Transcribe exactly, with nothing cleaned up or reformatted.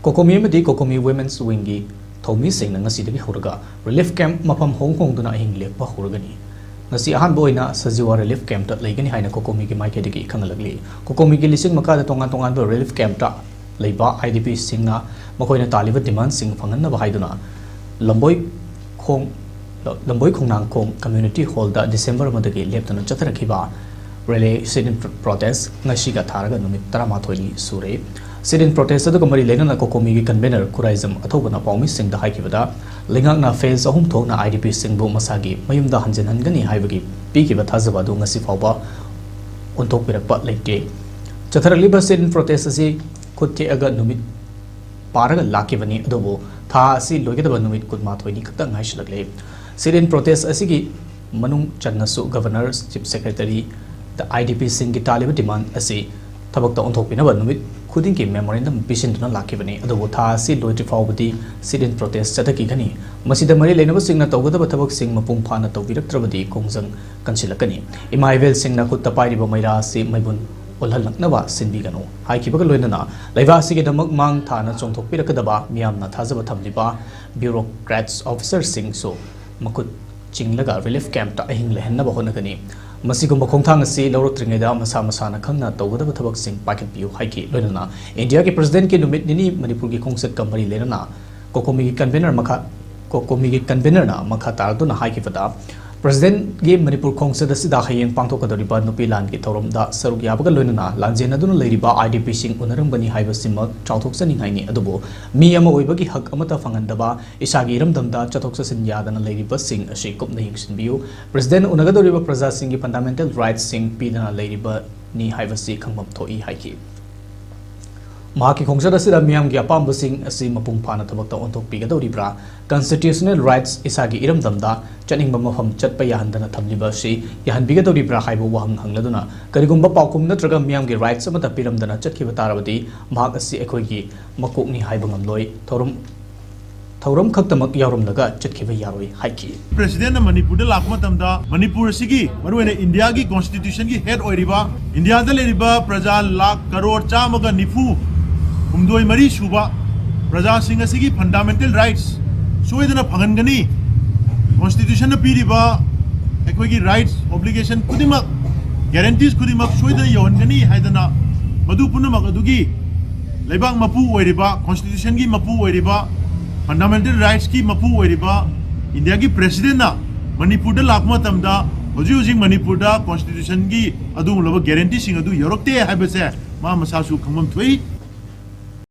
ꯀꯣꯀꯣꯃꯤ ꯑꯃꯗꯤ ꯀꯣꯀꯣꯃꯤ Women's Wingꯒꯤ ꯊꯧꯃꯤꯁꯤꯡꯅ ꯉꯁꯤꯗꯒꯤ ꯍꯧꯔꯒ relief camp ꯃꯐꯝ ꯍꯣꯡ ꯍꯣꯡꯗꯨꯅ ꯑꯍꯤꯡ ꯂꯦꯛꯄ ꯍꯧꯔꯒꯅꯤ꯫ ꯉꯁꯤ ꯑꯍꯥꯟꯕ ꯑꯣꯏꯅ ꯁꯖꯤꯋꯥ relief campꯇ ꯂꯩꯒꯅꯤ ꯍꯥꯏꯅ ꯀꯣꯀꯣꯃꯤꯒꯤ ꯃꯥꯏꯀꯩꯗꯒꯤ ꯈꯪꯍꯜꯂꯛꯂꯤ꯫ ꯀꯣꯀꯣꯃꯤꯒꯤ ꯂꯤꯁꯤꯡ ꯃꯈꯥꯗ ꯇꯣꯉꯥꯟ ꯇꯣꯉꯥꯟꯕ relief campꯇ ꯂꯩꯕ IDPꯁꯤꯡꯅ ꯃꯈꯣꯏꯅ ꯇꯥꯜꯂꯤꯕ demandꯁꯤꯡ ꯐꯪꯍꯟꯅꯕ ꯍꯥꯏꯗꯨꯅ ꯂꯝꯕꯣꯏ ꯈꯣꯡ-, ꯂꯝꯕꯣꯏ ꯈꯣꯡꯅꯥꯡꯈꯣꯡ community hallꯗ December ꯑꯃꯗꯒꯤ ꯂꯦꯞꯇꯅ ꯆꯠꯊꯔꯛꯈꯤꯕ relay sit-in protest ꯉꯁꯤꯒ ꯊꯥꯔꯒ ꯅꯨꯃꯤꯠ ꯇꯔꯥꯃꯥꯊꯣꯏꯅꯤ ꯁꯨꯔꯦ꯫ Sit-in protest ꯑꯗꯨꯒ ꯃꯔꯤ ꯂꯩꯅꯅ ꯀꯣꯀꯣꯃꯤꯒꯤ convener ꯈꯨꯔꯥꯏꯖꯝ ꯑꯊꯧꯕꯅ ꯄꯥꯎꯃꯤꯁꯤꯡꯗ ꯍꯥꯏꯈꯤꯕꯗ, ꯂꯩꯉꯥꯛꯅ phase ꯑꯍꯨꯝ ꯊꯣꯛꯅ IDPꯁꯤꯡꯕꯨ ꯃꯁꯥꯒꯤ ꯃꯌꯨꯝꯗ ꯍꯟꯖꯤꯟꯍꯟꯒꯅꯤ ꯍꯥꯏꯕꯒꯤ ꯄꯤꯈꯤꯕ ꯊꯥꯖꯕ ꯑꯗꯨ ꯉꯁꯤ ꯐꯥꯎꯕ ꯑꯣꯟꯊꯣꯛꯄꯤꯔꯛꯄ ꯂꯩꯇꯦ꯫ ꯆꯠꯊꯔꯛꯂꯤꯕ sit-in protest ꯑꯁꯤ ꯈꯨꯠ ꯊꯦꯛꯑꯒ ꯅꯨꯃꯤꯠ ꯄꯥꯔꯒ ꯂꯥꯛꯈꯤꯕꯅꯤ, ꯑꯗꯨꯕꯨ ꯊꯥ ꯑꯁꯤ ꯂꯣꯏꯒꯗꯕ ꯅꯨꯃꯤꯠ ꯀꯨꯟꯃꯥꯊꯣꯏꯅꯤ ꯈꯛꯇ ꯉꯥꯏꯁꯤꯜꯂꯛꯂꯦ꯫ Sit-in protest ꯑꯁꯤꯒꯤ ꯃꯅꯨꯡ ꯆꯟꯅꯁꯨ Governor, Chief Secretary, IDPꯁꯤꯡꯒꯤ ꯇꯥꯜꯂꯤꯕ demand ꯑꯁꯤ ꯊꯕꯛꯇ ꯑꯣꯟꯊꯣꯛꯄꯤꯅꯕ ꯅꯨꯃꯤꯠ ꯈꯨꯗꯤꯡꯒꯤ memorandum ꯄꯤꯁꯤꯟꯗꯨꯅ ꯂꯥꯛꯈꯤꯕꯅꯤ꯫ ꯑꯗꯨꯕꯨ ꯊꯥ ꯑꯁꯤ ꯂꯣꯏꯗ꯭ꯔꯤ ꯐꯥꯎꯕꯗꯤ sit-in protest ꯆꯠꯊꯈꯤꯒꯅꯤ꯫ ꯃꯁꯤꯗ ꯃꯔꯤ ꯂꯩꯅꯕꯁꯤꯡꯅ ꯇꯧꯒꯗꯕ ꯊꯕꯛꯁꯤꯡ ꯃꯄꯨꯡ ꯐꯥꯅ ꯇꯧꯕꯤꯔꯛꯇ꯭ꯔꯕꯗꯤ ꯈꯣꯡꯖꯪ ꯀꯟꯁꯤꯜꯂꯛꯀꯅꯤ꯫ ꯏꯃꯥ ꯏꯕꯦꯜꯁꯤꯡꯅ ꯈꯨꯠꯇ ꯄꯥꯏꯔꯤꯕ ꯃꯩꯔꯥ ꯑꯁꯤ ꯃꯩꯕꯨꯟ ꯑꯣꯜꯍꯜꯂꯛꯅꯕ ꯁꯤꯟꯕꯤꯒꯅꯨ ꯍꯥꯏꯈꯤꯕꯒ ꯂꯣꯏꯅꯅ ꯂꯩꯕꯥꯛ ꯑꯁꯤꯒꯤꯗꯃꯛ ꯃꯥꯡ ꯊꯥꯅ ꯆꯣꯡꯊꯣꯛꯄꯤꯔꯛꯀꯗꯕ ꯃꯤꯌꯥꯝꯅ ꯊꯥꯖꯕ ꯊꯝꯂꯤꯕ bureaucrats officerꯁꯤꯡꯁꯨ ꯃꯈꯨꯠ ꯆꯤꯡꯂꯒ relief campꯇ ꯑꯍꯤꯡ ꯂꯩꯍꯟꯅꯕ ꯍꯣꯠꯅꯒꯅꯤ꯫ ꯃꯁꯤꯒꯨꯝꯕ ꯈꯣꯡꯊꯥꯡ ꯑꯁꯤ ꯂꯧꯔꯛꯇ꯭ꯔꯤꯉꯩꯗ ꯃꯁꯥ ꯃꯁꯥꯅ ꯈꯪꯅ ꯇꯧꯒꯗꯕ ꯊꯕꯛꯁꯤꯡ ꯄꯥꯏꯈꯠꯄꯤꯌꯨ ꯍꯥꯏꯈꯤ꯫ ꯂꯣꯏꯅꯅ ꯏꯟꯗꯤꯌꯥꯒꯤ Presidentꯀꯤ ꯅꯨꯃꯤꯠ ꯅꯤꯅꯤ ꯃꯅꯤꯄꯨꯔꯒꯤ ꯈꯣꯡꯆꯠꯀ ꯃꯔꯤ ꯂꯩꯅꯅ ꯀꯣꯀꯣꯃꯤꯒꯤ convener ꯃꯈꯥ, ꯀꯣꯀꯣꯃꯤꯒꯤ convenerꯅ ꯃꯈꯥ ꯇꯥꯔꯗꯨꯅ ꯍꯥꯏꯈꯤꯕꯗ, Presidentꯀꯤ ꯃꯅꯤꯄꯨꯔ ꯈꯣꯡꯆꯠ ꯑꯁꯤꯗ ꯍꯌꯦꯡ ꯄꯥꯡꯊꯣꯛꯀꯗꯧꯔꯤꯕ ꯅꯨꯄꯤ ꯂꯥꯟꯒꯤ ꯊꯧꯔꯝꯗ ꯁꯔꯨꯛ ꯌꯥꯕꯒ ꯂꯣꯏꯅꯅ ꯂꯥꯟꯖꯦꯟꯅꯗꯨꯅ ꯂꯩꯔꯤꯕ IDPꯁꯤꯡ ꯎꯅꯔꯝꯒꯅꯤ ꯍꯥꯏꯕꯁꯤꯃꯛ ꯆꯥꯎꯊꯣꯛꯆꯅꯤꯡꯉꯥꯏꯅꯤ꯫ ꯑꯗꯨꯕꯨ ꯃꯤ ꯑꯃ ꯑꯣꯏꯕꯒꯤ ꯍꯛ ꯑꯃꯠꯇ ꯐꯪꯍꯟꯗꯕ, ꯏꯁꯥꯒꯤ ꯏꯔꯝꯗꯝꯗ ꯆꯠꯊꯣꯛ ꯆꯠꯁꯤꯟ ꯌꯥꯗꯅ ꯂꯩꯔꯤꯕꯁꯤꯡ ꯑꯁꯤ ꯀꯨꯞꯅ ꯌꯦꯡꯁꯤꯟꯕꯤꯌꯨ꯫ Presidentꯅ ꯎꯅꯒꯗꯧꯔꯤꯕ ꯄ꯭ꯔꯖꯥꯁꯤꯡꯒꯤ fundamental rightsꯁꯤꯡ ꯄꯤꯗꯅ ꯂꯩꯔꯤꯕꯅꯤ ꯍꯥꯏꯕꯁꯤ ꯈꯪꯐꯝ ꯊꯣꯛꯏ ꯍꯥꯏꯈꯤ꯫ ꯃꯍꯥꯛꯀꯤ ꯈꯣꯡꯆꯠ ꯑꯁꯤꯗ ꯃꯤꯌꯥꯝꯒꯤ ꯑꯄꯥꯝꯕꯁꯤꯡ ꯑꯁꯤ ꯃꯄꯨꯡ ꯐꯥꯅ ꯊꯕꯛꯇ ꯑꯣꯟꯊꯣꯛꯄꯤꯒꯗꯧꯔꯤꯕ꯭ꯔꯥ? Constitutional rights, ꯏꯁꯥꯒꯤ ꯏꯔꯝꯗꯝꯗ ꯆꯠꯅꯤꯡꯕ ꯃꯐꯝ ꯆꯠꯄ ꯌꯥꯍꯟꯗꯅ ꯊꯝꯂꯤꯕ ꯑꯁꯤ ꯌꯥꯍꯟꯕꯤꯒꯗꯧꯔꯤꯕ꯭ꯔꯥ ꯍꯥꯏꯕ ꯋꯥꯍꯪ ꯍꯪꯂꯗꯨꯅ, ꯀꯔꯤꯒꯨꯝꯕ ꯄꯥꯎꯈꯨꯝ ꯅꯠꯇ꯭ꯔꯒ ꯃꯤꯌꯥꯝꯒꯤ rights ꯑꯃꯠꯇ ꯄꯤꯔꯝꯗꯅ ꯆꯠꯈꯤꯕ ꯇꯥꯔꯕꯗꯤ ꯃꯍꯥꯛ ꯑꯁꯤ ꯑꯩꯈꯣꯏꯒꯤ ꯃꯀꯣꯛꯅꯤ ꯍꯥꯏꯕ ꯉꯝꯂꯣꯏ꯫ ꯊꯧꯔꯝ, ꯊꯧꯔꯝ ꯈꯛꯇꯃꯛ ꯌꯥꯎꯔꯝꯂꯒ ꯆꯠꯈꯤꯕ ꯌꯥꯔꯣꯏ ꯍꯥꯏꯈꯤ꯫ Presidentꯅ ꯃꯅꯤꯄꯨꯔꯗ ꯂꯥꯛꯄ ꯃꯇꯝꯗ ꯃꯅꯤꯄꯨꯔ ꯑꯁꯤꯒꯤ, ꯃꯔꯨꯑꯣꯏꯅ ꯏꯟꯗꯤꯌꯥꯒꯤ constitutionꯒꯤ head ꯑꯣꯏꯔꯤꯕ, ꯏꯟꯗꯤꯌꯥꯗ ꯂꯩꯔꯤꯕ ꯄ꯭ꯔꯖꯥ ꯂꯥꯈ ꯀꯔꯣꯔ ꯆꯥꯝꯃꯒ ꯅꯤꯐꯨ ꯍꯨꯝꯗꯣꯏ ꯃꯔꯤ ꯁꯨꯕ ꯄ꯭ꯔꯖꯥꯁꯤꯡ ꯑꯁꯤꯒꯤ ꯐꯟꯗꯥꯃꯦꯟꯇꯦꯜ ꯔꯥꯏꯠꯁ ꯁꯣꯏꯗꯅ ꯐꯪꯍꯟꯒꯅꯤ꯫ ꯀꯣꯟꯁꯇꯤꯇ꯭ꯌꯨꯁꯟꯅ ꯄꯤꯔꯤꯕ ꯑꯩꯈꯣꯏꯒꯤ ꯔꯥꯏꯠꯁ, ꯑꯣꯕ꯭ꯂꯤꯒꯦꯁꯟ ꯈꯨꯗꯤꯡꯃꯛ, ꯒꯦꯔꯦꯟꯇꯤꯁ ꯈꯨꯗꯤꯡꯃꯛ ꯁꯣꯏꯗꯅ ꯌꯧꯍꯟꯒꯅꯤ ꯍꯥꯏꯗꯅ, ꯃꯗꯨ ꯄꯨꯝꯅꯃꯛ ꯑꯗꯨꯒꯤ ꯂꯩꯕꯥꯛ ꯃꯄꯨ ꯑꯣꯏꯔꯤꯕ, ꯀꯣꯟꯁꯇꯤꯇ꯭ꯌꯨꯁꯟꯒꯤ ꯃꯄꯨ ꯑꯣꯏꯔꯤꯕ, ꯐꯟꯗꯥꯃꯦꯟꯇꯦꯜ ꯔꯥꯏꯠꯁꯀꯤ ꯃꯄꯨ ꯑꯣꯏꯔꯤꯕ ꯏꯟꯗꯤꯌꯥꯒꯤ ꯄ꯭ꯔꯦꯁꯤꯗꯦꯟꯅ ꯃꯅꯤꯄꯨꯔꯗ ꯂꯥꯛꯄ ꯃꯇꯝꯗ ꯍꯧꯖꯤꯛ ꯍꯧꯖꯤꯛ ꯃꯅꯤꯄꯨꯔꯗ ꯀꯣꯟꯁꯇꯤꯇ꯭ꯌꯨꯁꯟꯒꯤ ꯑꯗꯨꯒꯨꯝꯂꯕ ꯒꯦꯔꯦꯟꯇꯤꯁꯤꯡ ꯑꯗꯨ ꯌꯧꯔꯛꯇꯦ ꯍꯥꯏꯕꯁꯦ ꯃꯥ ꯃꯁꯥꯁꯨ ꯈꯪꯐꯝ ꯊꯣꯛꯏ꯫